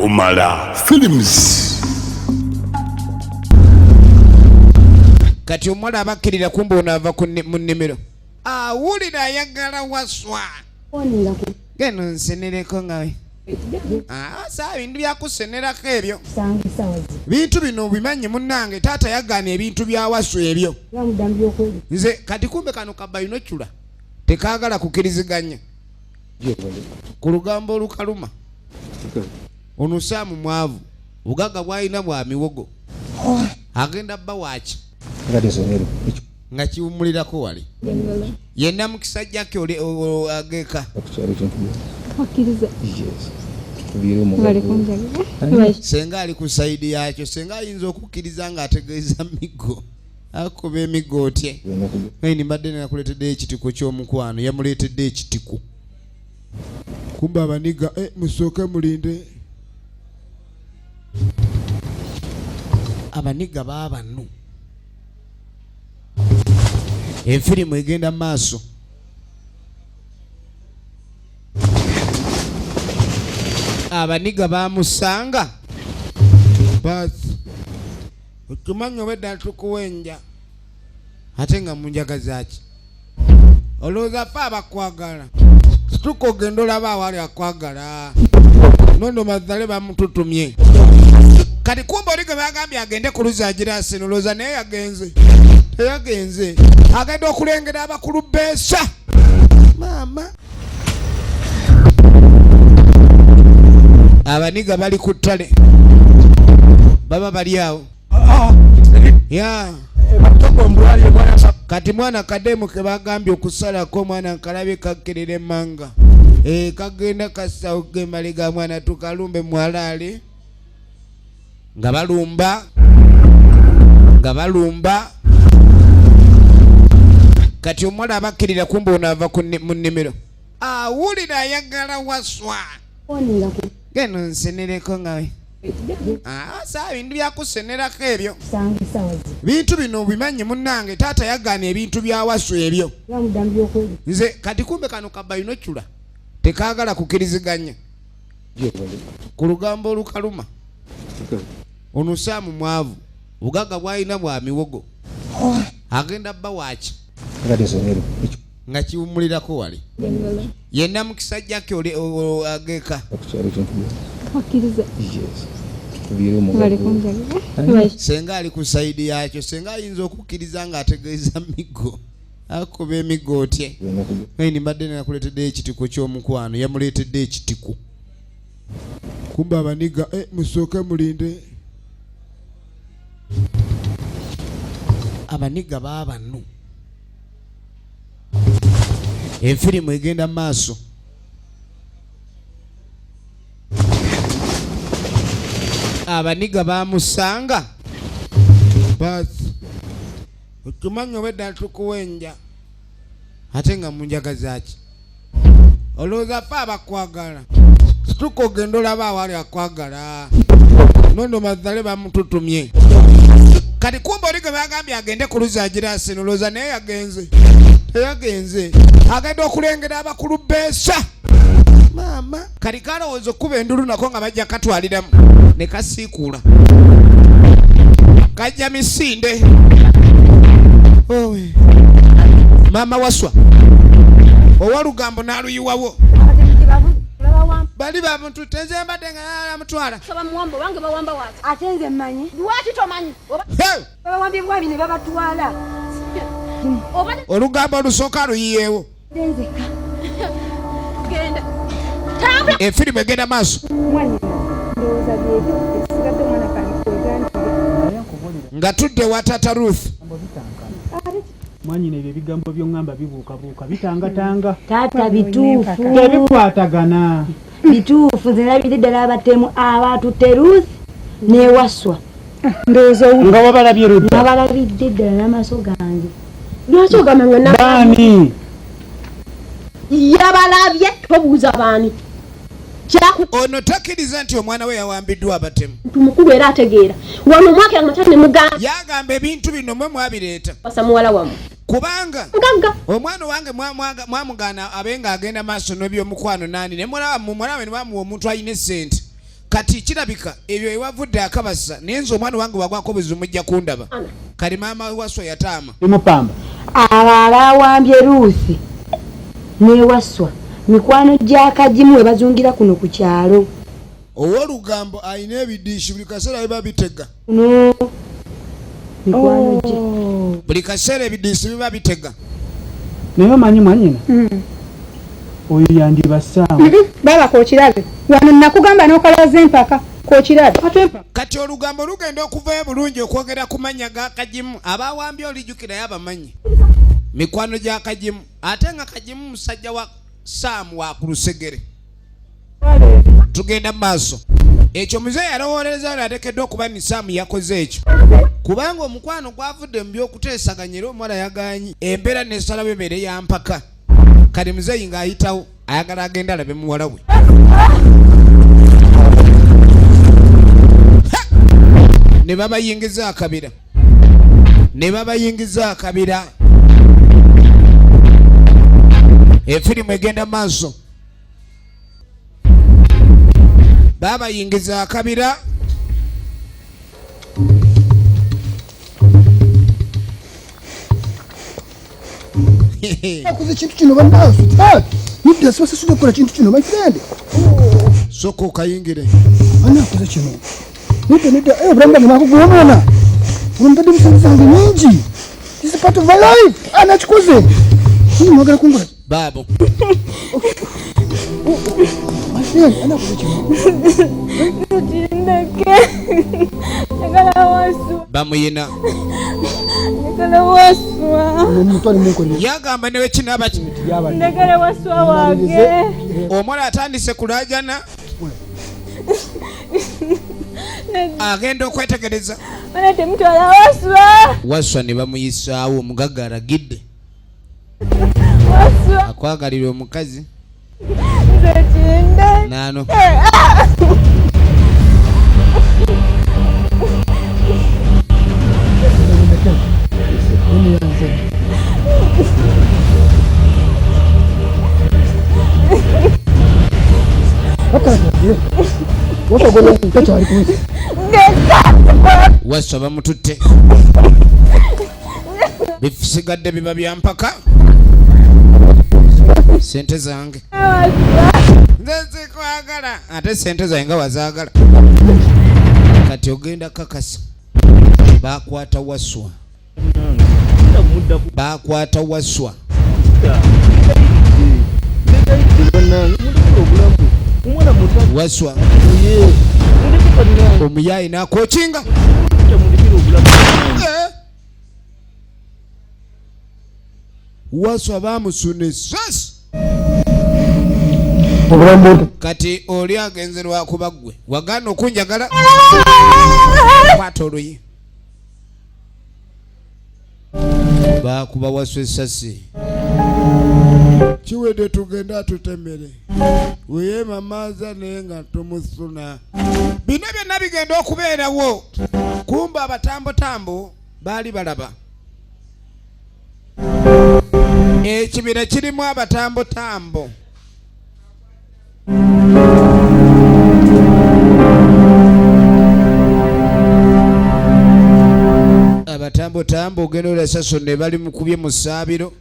Umala Films. Kati omuwala abakkirira kumbe ono ava mu nnimiro awulira ayagala waswa geno nsenereko nga we ah, saa bintu byakusenerako ebyo bintu bino obimanyi munnange taata yagaana ebintu bya waswa ebyo nze kati kumbe kano kabayinocula tekaagala kukiriziganya ku lugambo olukaluma ono saamu mwavu obugagga bwalina bwa miwogo agenda bba waki nga kiwumulirako wali yenna mukisa jaki ageka senga ali ku saidi yakyo senga ayinza okukkiriza nga ategeeza miggo akuba emiggo otye naye mbadde nakuleeteddeyo ekitiko ky'omukwano yamuleetedde ekitiko kumbe abaniga eh, musooke mulinde abaniga baabano efirimu egenda maaso abaniga bamusanga basi okimanyi obwedda tukuwa enja ate nga munjagazaki olowooza fe abakwagala situka ogenda olaba awali akwagala nono mazale bamututumye kati kumba oli gwe bagambye agende ku luzzi agira asena olowooza naye yagenze teyagenze agenda okulengera abakulu beesa maama abaniga bali ku ttale baba bali awo ya kati mwana kademu kebagambye okusalako omwana nkalabye kakirira emanga eh, kagenda kasawo gemali ga mwana tukalumbe mwalaale nga balumba nga balumba kati omuwala abakkirira kumbe ono ava mu nnimiro awulira ayagala waswa geno nsenereko nga ah, saa bintu byakusenerako ebyo bintu bino obimanyi munnange taata yagaana ebintu bya waswa ebyo nze kati kumbe kano kabayinocula tekaagala kukiriziganya ku lugambo olukaluma ono saamu mwavu obugagga bwalina bwa miwogo agenda bba waki nga kiwumulirako wali yenna mukisa jaki ageka senga ali ku saidi yakyo senga ayinza okukkiriza nga ategeeza miggo akuba emiggo otye naye mbadde nakuleeteddeyo ekitiko ky'omukwano yamuleetedde ekitiko kumbe abaniga eh, musooke mulinde abaniga baabano efirimu egenda maaso abaniga bamusanga basi okimanyi obwedda tukuwa enja ate nga munjagazaki olowooza fe abakwagala situka ogenda olaba awali akwagala nono mazale bamututumye kati kumbe oli gwe bagambye agende ku luzzi agira asena olowooza naye yagenze teyagenze agenda okulengera abakulu beesa maama kati kalowooza okukuba endulu nako nga bajja katwaliramu ne kasiikuula kajja misinde owe maama waswa owalugambo n'aluyiwawo bali bamututte nze mbadde nga amutwala ate nze mmanyi lwaki tomanyi babawambye bwami ne babatwala olugambo olusooka luyiyeewo efirimu egenda maaso nga tudde wa tata Ruth mwanyina ebyo ebigambo byongamba bibuukabuuka bitangatanga taata bituufu tebikwatagana bituufu nze nabiri ddala abatemu abatutte Ruth newaswa ndowooza nga wabalabye ludda nabalabidde ddala n'amaaso gange lwaki ogamba nga baani yabalabye tobuuza baani ono takkiriza nti omwana we yawambiddwa abatemu mukulu era ategeera wano omwaka nga ne mugamba yagamba ebintu bino mwe mwabireeta wasa muwala wammwe kubanga omwana wange mwamugaana abe nga agenda maaso n'ebyomukwano nani ne muwala we ne bamuwa omuntu alina essente. Kati kirabika ebyo ewavudde akabasa, naye nze omwana wange wagwako obuzibu, mujja kundaba. Kali maama Waswa yataama. Limupamba. Abo abawambye Ruusi ne Wasswa mikwano gya Kagimu we bazungira kuno ku kyalo. Ow'olugambo alina ebidiishi buli kaseera biba bitega. Kuno mikwano gye. Buli kaseera ebidiisi biba bitega. Naye omanyi mwanyina, oyo yandibassaamu. Baba kokirabe wano nakugamba n'okalaza empaka kokirabe. Kati olugambo lugenda okuvayo bulungi okwogera ku mannya ga Kagimu. Abawambye olijjukirayo abamanyi mikwano gya Kagimu, ate nga Kagimu musajja wa Saamu wa ku lusegere. Tugenda mu maaso. Ekyo muzeeyi alowoolereza ono ateekeddwa okuba ni Saamu yakoze ekyo, kubanga omukwano gwavudde mu by'okuteesaganya era omuwala yagaanyi embeera nesalawo ebeere ya mpaka. Kati muzeeyi ng'ayitawo ayagala agenda alabe muwala we. Ha! Ne babayingiza akabira, ne babayingiza akabira. Efirimu egenda maaso. Babayingiza akabira. Akoze ekintu kino bannange, sweetheart. Nedda, sibasasudde okukola kintu kino, my friend. Sooka okayingire. Ani akoze kino? Nedda, nedda, eh, obulamu bwange nakugwonoona. Olwo mpadde sente zange nyingi. This is part of my life. Ani akikoze? Mwagala kunkola? Baabo. My friend, ani akoze kino? Kindeke. Njagala Waswa. Bamuyina. Njagala Waswa. Omuntu ali munkolera. Yagamba newe kinaaba Njagala Waswa wange. Omuwala atandise kulaajana, agenda okwetegereza. Bana temutwala Waswa. Waswa ne bamuyisaawo. Omugagga alagidde. Waswa. Akwagalira omukazi. Nze kinde. Naano. Takyali ku nsi. Waswa bamututte, bisigadde biba bya mpaka. Sente zange nze nzikwagala, ate sente zange nga wazaagala. Kati ogenda kakasa bakwata Waswa, bakwata Waswa. Waswa omuyayi nakokinga. Eh! Waswa bamusuna esasi. Kati oli agenze lwakuba ggwe wagaana okunjagala. Kwata oluyi, bakuba Waswa esasi. Kiwedde, tugende atutemere weyemamaaza naye nga tumusuna. Bino byonna bigenda okubeerawo. Kumba abatambotambo baali balaba ekibira kirimu abatambotambo. Abatambotambo ogenda olasaso ne bali mukubye mu ssaabiro,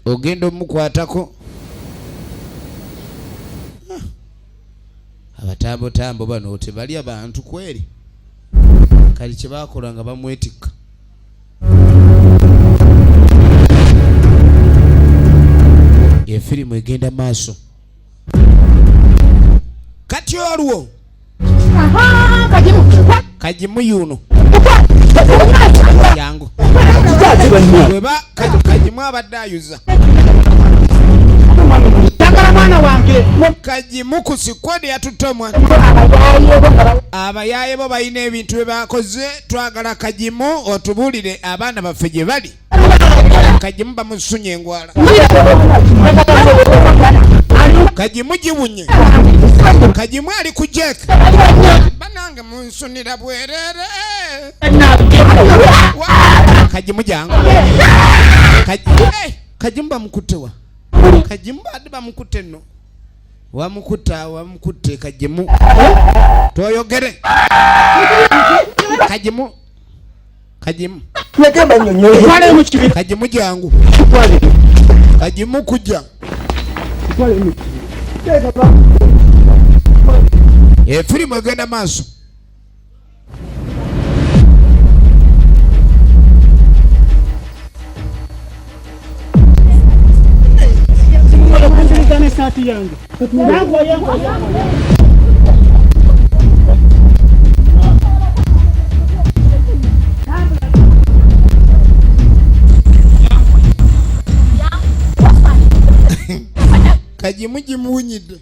ogenda omukwatako. Ah, abatambotambo bano tebalya bantu kweri. Kali kyebakola nga bamwetikka. Efirimu egenda maaso. Kati olwo Kagimu yuno yangu weba Kagimu abadde ayuza. Njagala mwana wange. Kagimu ku sikwodi yatutte omwana. Abayaaye bo balina ebintu bye bakoze. Twagala Kagimu otubuulire abaana baffe gye bali. Kagimu bamusunye engwala. Kagimu giwunye. Kagimu ali ku jek. Banange munsunira bwerere. Kagimu jangu. Kagimu bamukuttewa? Kagimu badde bamukutte nno. Wamukutta wamukutte Kagimu. Toyogere. Kagimu. Kagimu. Nagamba nnyonnyole. Twaleyo mu kibira. Kagimu jangu. Kagimu kujja. Efirimu egenda maaso. N'essaati yange. Kagimu gimuwunyidde.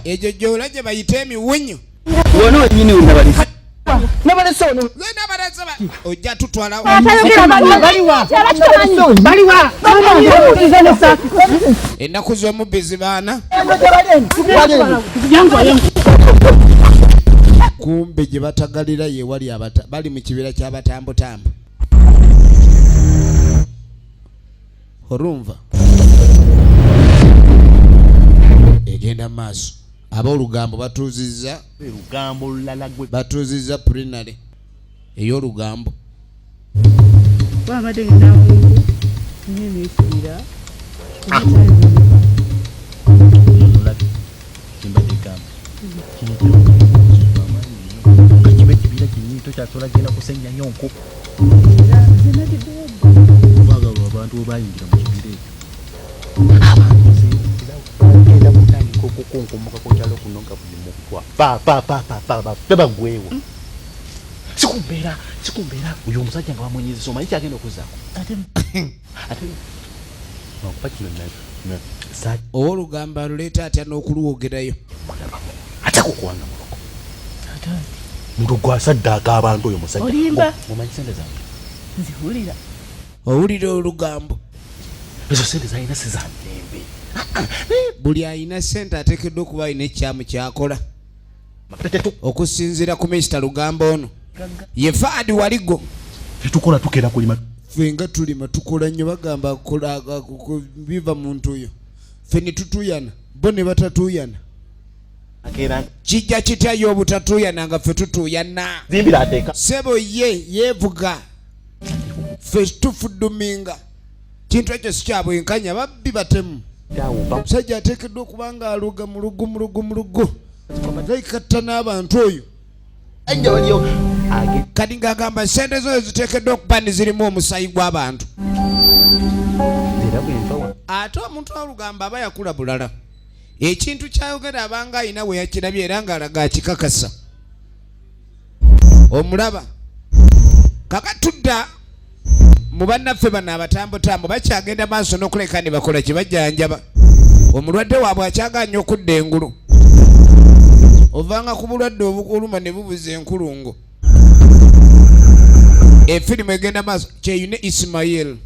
Egyo gyola gye bayita emiwunyo. Wano wennyini we nabalese. Nabalese wano. Nze nabalese ojja tutwala. Baliwa. Ennaku z'omubbi zibaana. Kumbe gye batagalira ye wali abata bali mu kibira ky'abatambutambu. Orumva. Egenda maaso. Ab'olugambo batuuzizza lugambo lulala gwe batuuzizza plenary ey'olugambo. Babadde ngenda n'ekibira. Kimbadde gamba kino amaanyi nnyo nga kiba ekibira kinnyini tokyasobola genda kusenya nnyo nku kubanga abantu bwe bayingira mu kibira ekyo abantu bagenda kutandika okukunkumukako ku kyalo kuno nga buli muntu afa bafe bagwewo. Sikumbeera oyo omusajja nga bamunyizisa omanyi kyagenda okuzzaako ate okuba kino Ow'olugambo aluleeta atya n'okuluwogerayo. Ate kukuwanga muloko. Muntu gwasaddaaka abantu oyo musajja. Olimba. Omanyi sente zange? Nziwulira. Owulira olugambo. Ezo sente zalina si za mirembe. Buli alina sente ateekeddwa okuba alina ekyamu ky'akola. Okusinziira ku Mr. Lugambo ono. Ye Faadi Waligo. Tetukola tukera kulima. Ffe nga tulima tukola nnyo bagamba kola biva mu ntuuyo. Ffe ne tutuuyana bo ne batatuuyana. Kijja kitya ye obutatuuyana nga ffe tutuuyana. Ssebo ye yeevuga. Ffe tufuduminga. Kintu ekyo si kya bwenkanya babbi batemu. Omusajja ateekeddwa okuba nga aluga mulugu mulugu mulugu. Katta n'abantu oyo. Kati ng'agamba sente zo ziteekeddwa okuba ne zirimu omusaayi gw'abantu. Ate omuntu olugamba aba yakula bulala. Ekintu ky'ayogera abanga alina we yakirabye era ng'alaga akikakasa. Omulaba. Kakatudda mu bannaffe bano abatambutambu bakyagenda maaso n'okuleka ne bakola kye bajjanjaba. Omulwadde waabwe akyagaanye okudda engulu. Ovanga ku bulwadde obukuluma ne bubuza enkulungo. Efirimu egenda maaso Kyeyune Ismail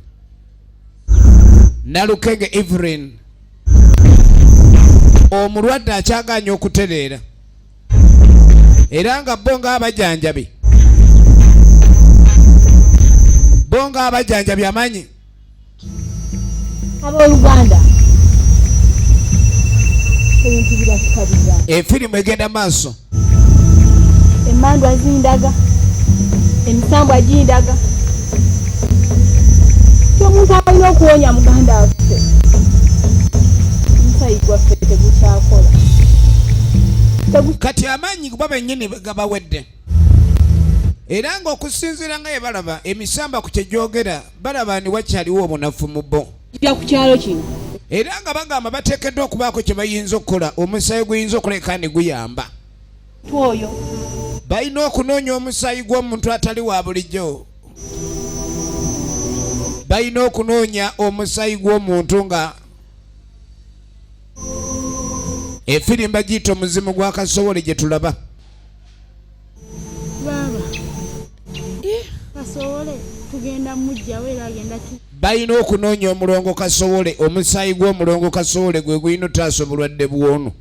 Nalukenge Evelyn. Omulwadde akyagaanye okutereera. Era nga bo ng'abajjanjabi. Bo ng'abajjanjabi amanyi. Abooluganda. Ebintu biratukabira. Efirimu egenda maaso. Emmandwa zindaga. Emisambwa gindaga. Omuntu alina okuwonya muganda waffe. Omusaayi gwaffe tegukyakola. Kati amaanyi bo bennyini gabawedde. Era ng'okusinziira nga bye balaba emisamba ku kye gyogera balaba ni wakyaliwo obunafu mu bo. Ku kyalo kino. Era nga bagamba bateekeddwa okubaako kye bayinza okukola omusaayi guyinza okuleka ne guyamba. Oyo. Balina okunoonya omusaayi gw'omuntu atali wa bulijjo. Balina okunoonya omusaayi gw'omuntu nga efirimba giyita omuzimu gwa Kasowole gye tulaba. Baba. Kasowole tugenda mujjawo era agenda Balina okunoonya omulongo Kasowole, omusaayi gw'omulongo Kasowole gwe gulina otaasa obulwadde bw'ono.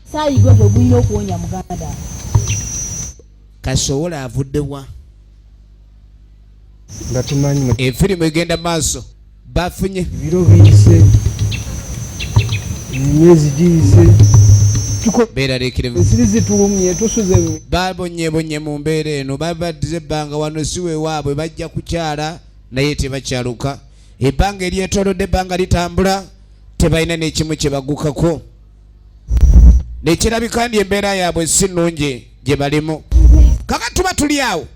Musaayi gwe gwe gulina okuwonya muganda. Kasowole avudde wa? Nga tumanyi Efirimu egenda maaso. Bafunye ebiro biyise Emyezi giyise. Beeraliikirivu. Ensiri zitulumye, tusuze. Babonyebonye mu mbeera eno, babaddiza ebbanga wano si wewaabwe, bajja kukyala naye tebakyaluka. Ebbanga eryetoolodde, ebbanga litambula, tebalina n'ekimu kye bagukako. Nekirabika nti embeera yaabwe si nnungi gye balimu. Kaka tuba tuli awo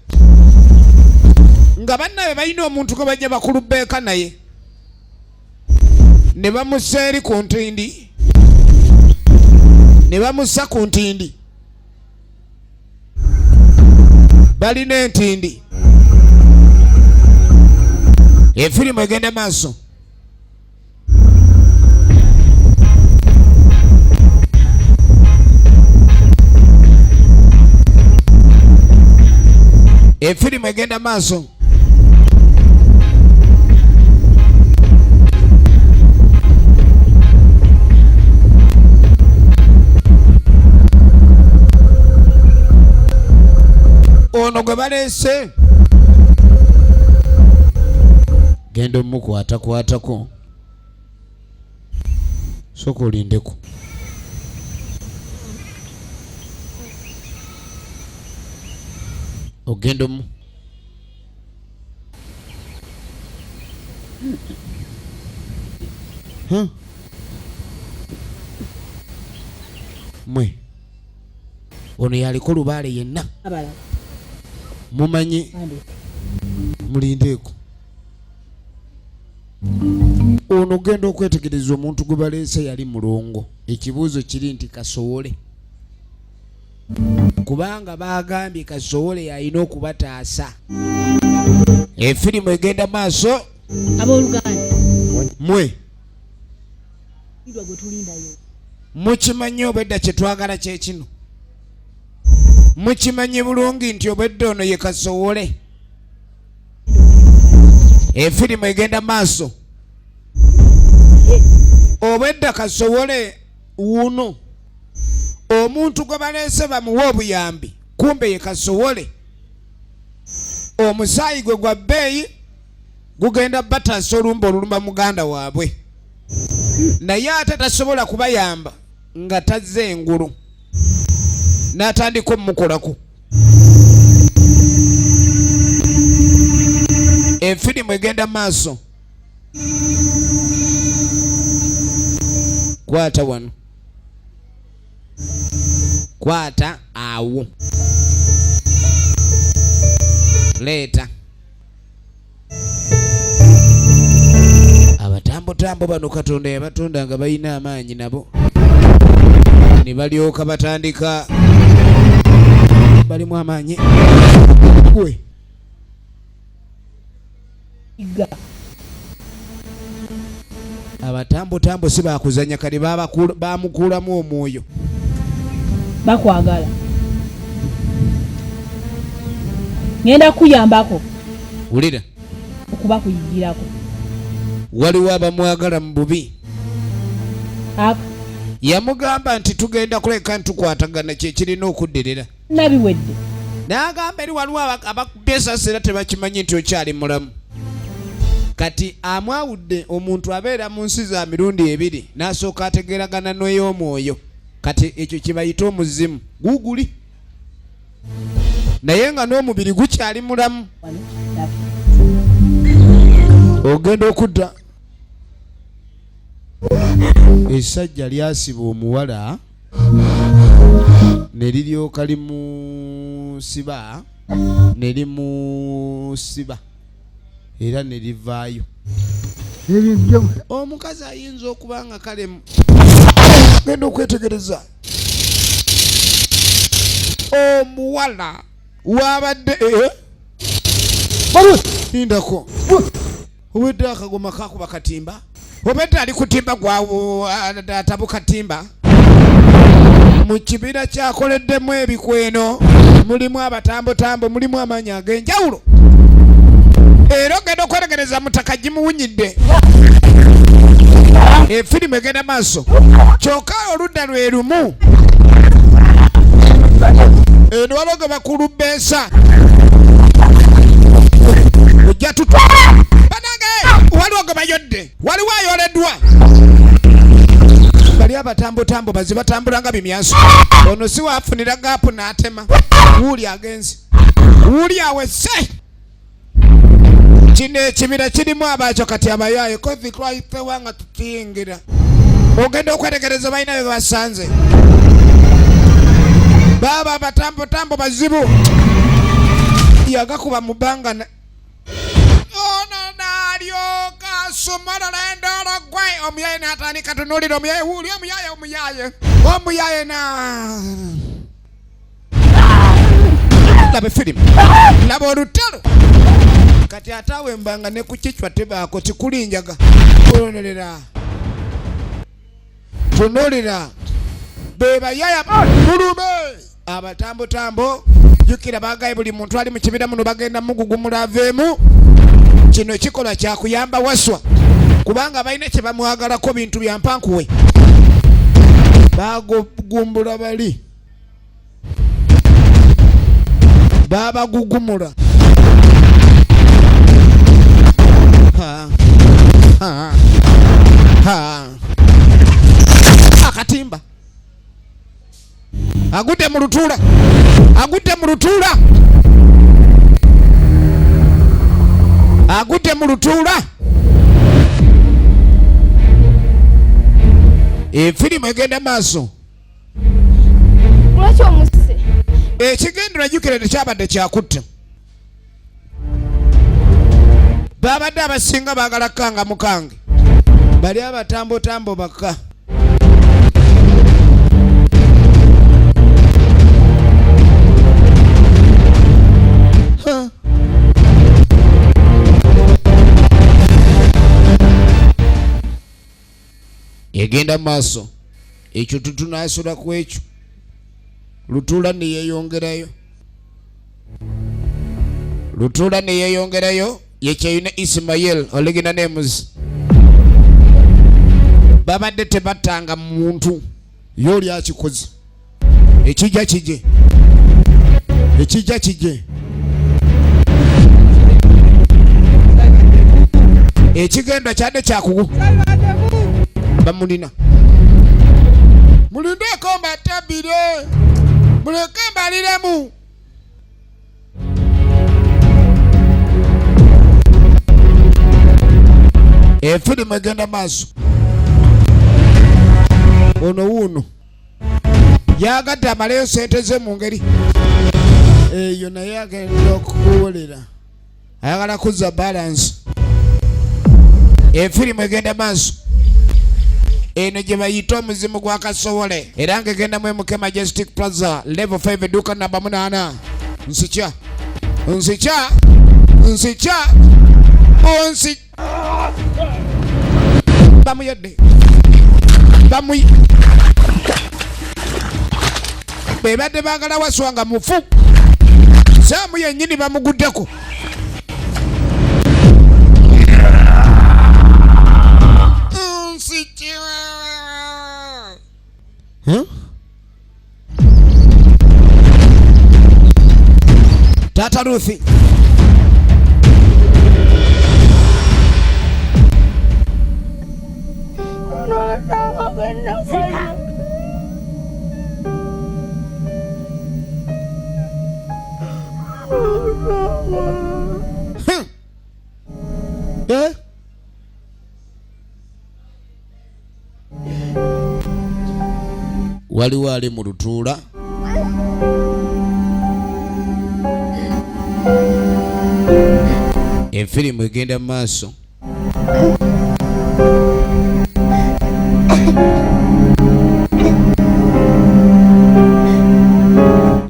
nga bannabe balina omuntu gwe bajja bakulubbeeka naye ne bamussa eri ku ntindi, ne bamussa ku ntindi, balina entindi. Efirimu egenda maaso. Efirimu egenda maaso. Ono gwe baleese genda omukwatakwatako, sooka olindeko. Ogenda omu mwe ono yaliko lubaale yenna mumanyi, mulindeeko. Ono ogenda okwetegereza omuntu gwe baleese yali mulongo. Ekibuuzo kiri nti kasowole, kubanga bagambye kasowole yalina okubataasa. Efirimu egenda maaso. Abooluganda mwe gwe tulindayo mukimanyi obwedda kye twagala kye kino. Mukimanyi bulungi nti obwedda ono ye kasowole. Efirimu egenda maaso. Obwedda kasowole wuno omuntu gwe baleese bamuwe obuyambi, kumbe ye kasowole. Omusaayi gwe gwa bbeeyi gugenda bataasa olumba olulumba muganda waabwe, naye ate tasobola kubayamba nga tazze engulu n'atandika omumukolako. Efirimu egenda maaso. Kwata wano, kwata awo, leeta. Abatambotambo bano Katonda yabatonda nga balina amaanyi, nabo ne balyoka batandika balimu amaanyi. Gwe abatambotambo si bakuzanya, kale bamukuulamu omwoyo. Bakwagala, ngenda kuyambako. Wulira, okuba kuyigirako. Waliwo abamwagala mu bubi. Yamugamba nti tugenda kuleka ntukwatagana, kyekirina okuddirira. Nabiwedde. N'agamba eri waliwo abakubye esasi era tebakimanyi nti okyali mulamu. Kati amwawudde omuntu abeera mu nsi za mirundi ebiri, n'asooka ategeeragana n'ey'omwoyo. Kati ekyo kye bayita omuzimu guguli, naye nga n'omubiri gukyali mulamu. Ogenda okudda essajja lyasiba omuwala ne liryoka limusiba ne limusiba era ne livaayo. Omukazi ayinza okuba nga kale genda okwetegereza omuwala wabadde lindako, obwedde akagoma kakuba katimba, obwedde ali kutimba gwa atabu katimba mu kibira kyakoleddemu ebikweno, mulimu abatambotambo, mulimu amaanyi ag'enjawulo. Era ogenda okwetegereza mutaka gimuwunyidde. Efirimu egenda maaso, kyokka oludda lwe lumu eno waliwo gwe bakulubbeesa ojja tutu banange, waliwo gwe bayodde, waliwo ayoleddwa bali. Abatambotambo bazi batambula nga bimyanso. Ono si waafunira gaapu n'atema. Wuuli agenze, wuuli awese. Kino ekibira kirimu abaakyo kati abayaaye kozi twayisewa nga tukiyingira. Ogenda okwetegereza balina bye basanze. Baaba abatambotambo bazibu. Yagakuba mu bbanga ono n'alyoka asumulula endoolo gwe omuyaye n'atandika tunuulira omuyaye wuuli omuyaye omuyaye omuyaye na laba efirimu, laba olutalo. Kati ate awo embanga ne ku kicwa tebaako kikulinjaga. Tunuulira, tunuulira be bayaya mulume abatambotambo. Jjukira bagaye buli muntu ali mu kibira muno bagenda mugugumula aveemu. Kino kikolwa kyakuyamba Waswa kubanga balina kye bamwagalako bintu bya mpankuwe. Bagugumbula bali babagugumula. Ha, ha, ha. Akatimba agudde mu lutuula, agudde mu lutuula, agudde mu lutuula. Efirimu egenda maaso. Lwaki omusse? Ekigendera jjukira tekyabadde kyakutta. Babadde abasinga baagala kanga mukange, bali abatambotambo bakka. Huh. Egenda maaso ekyo tutunasula ku ekyo lutuula neyeyongerayo, lutuula neyeyongerayo. Yekyeyune Ismail oligina nemuzi babadde tebattanga muntu ye oli akikoze. Ekijja kije, ekijja kije, ekigenda kyadde kyakugu bamulina. Mulindeko mbatabire, muleke mbaliremu. Efirimu egenda maaso. Ono wuuno yagadde amaleyo sente ze mu ngeri eyo, naye agenda okuwulira ayagala kuzza balance. Efirimu egenda maaso eno gye bayita Omuzimu gwa Kasowole, era ng'egenda mu MK Majestic Plaza, level 5, edduuka namba 8. Nsikya, nsikya, nsikya, onsi bamuyedde bamuyi bebadde baagala Waswa nga mufu. Saamu yennyini bamuguddeko. Nsikya. Huh? Taata Ruthi Eh? Waliwo ali mu lutuula. Efirimu egenda mu maaso.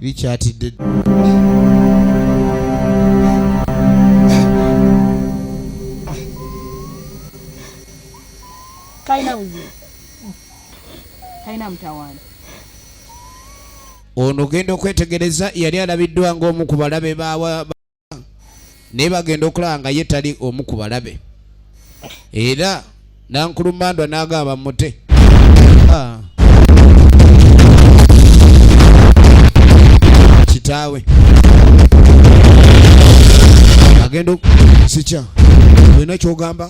Likyatidde. Talina buzibu, talina mutawaana. Ono ogenda okwetegereza yali alabiddwa ng'omu ku balabe bawa, naye bagenda okulaba nga ye tali omu ku balabe, era nankulumandwa n'agamba mute. Ah. Kitaawe agenda sikya olina kyogamba,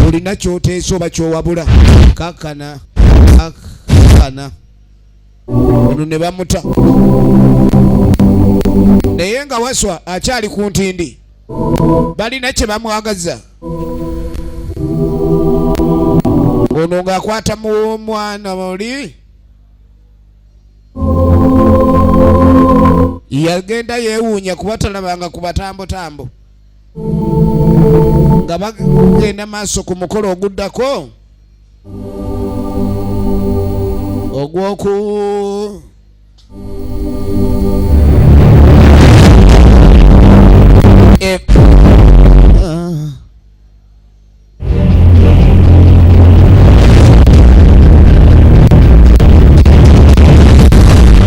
olina kyoteesa oba kyowabula kakana. Kakkana ono ne bamuta, naye nga Waswa akyali ku ntindi, balina kye bamwagaza. Ono ng'akwata mu mwana oli yagenda yeewuunya kuba talabanga ku batambotambo nga bagenda maaso ku mukolo oguddako ogw'oku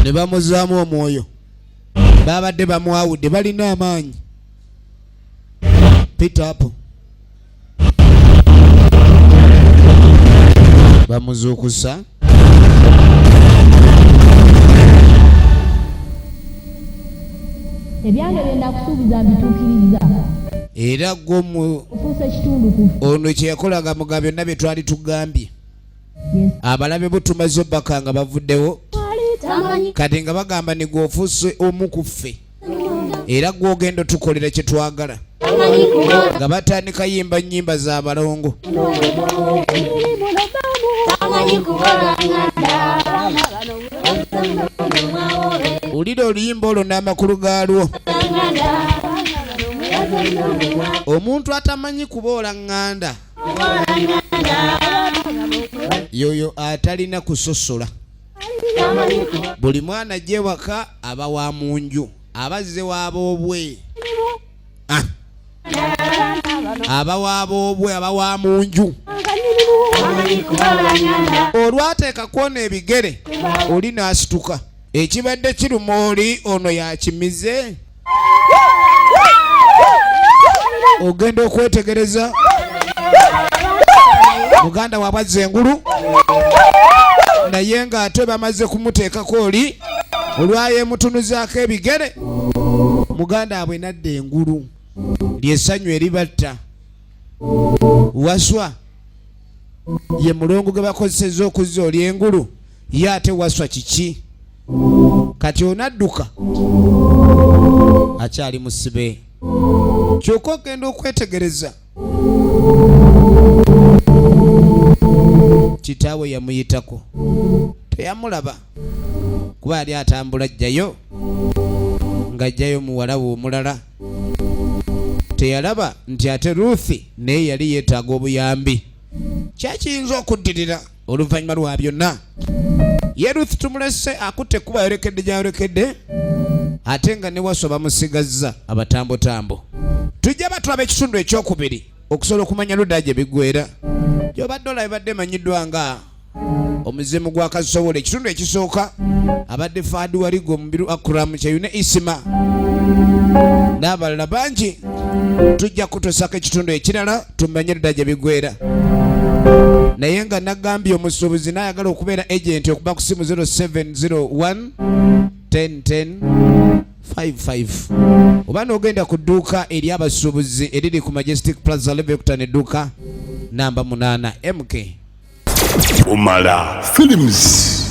ne bamuzaamu omwoyo. Babadde bamwawudde, balina amaanyi. Peter Apple bamuzuukusa. Ebyange bye nakusuubiza mbituukiriza. Era gwo Ofuuse kitundu ku ono kye yakolaga muga byonna bye twali tugambye. Abalabe bo tumaze obbaka nga bavuddewo, kati nga bagamba ni gwe ofuuse omu ku ffe, era gw'ogenda otukolera kye twagala. Nga batandika yimba nnyimba za balongo. Wulira oluyimba olwo n'amakulu gaalwo. Omuntu atamanyi kuboola ŋŋanda yoyo atalina kusosola. Buli mwana ajja ewaka aba wa mu nju, abazze w'aboobwe. Aba w'aboobwe, aba wa mu nju. Olwateeka kwona ebigere oli n'asituka, ekibadde kiruma oli ono yakimize. Ogenda okwetegereza muganda waabwe azza engulu, naye ng'ate bamaze kumuteekako oli olwayemutunuzaako ebigere, muganda waabwe n'adda engulu. Ly'essanyu eribatta. Waswa ye mulongo gwe bakozesezza okuzza oli engulu, ye ate Waswa kiki? Kati onadduka akyali musibe. Kyokka ogenda okwetegereza kitaawe yamuyitako teyamulaba, kuba yali atambula ajjayo ng'ajjayo muwala we omulala. Teyalaba nti ate Ruth naye yali yeetaaga obuyambi. Kyakiyinza okuddirira oluvannyuma lwa byonna. Ye Ruth tumulese akutte ekkubo ayolekedde gy'ayolekedde, ate nga ne Waswa bamusigazza abatambotambo. Tujja batwaba ekitundu ekyokubiri okusobola okumanya ludda gye biggweera. Gy'obadde olaba ebadde emanyiddwa nga omuzimu gwa Kasowola. Ekitundu ekisooka abadde Faadi Waligo Mubiru Akram Kyeyune Isima n'abalala bangi. Tujja kutuusako ekitundu ekirala tumanye ludda gye biggweera. Naye nga nagambye omusuubuzi n'ayagala okubeera agenti okuba ku simu 0701 10 10 55, oba n'ogenda ku dduuka eri abasuubuzi eriri ku Majestic Plaza level 5, edduuka namba 8 MK. Umala Films.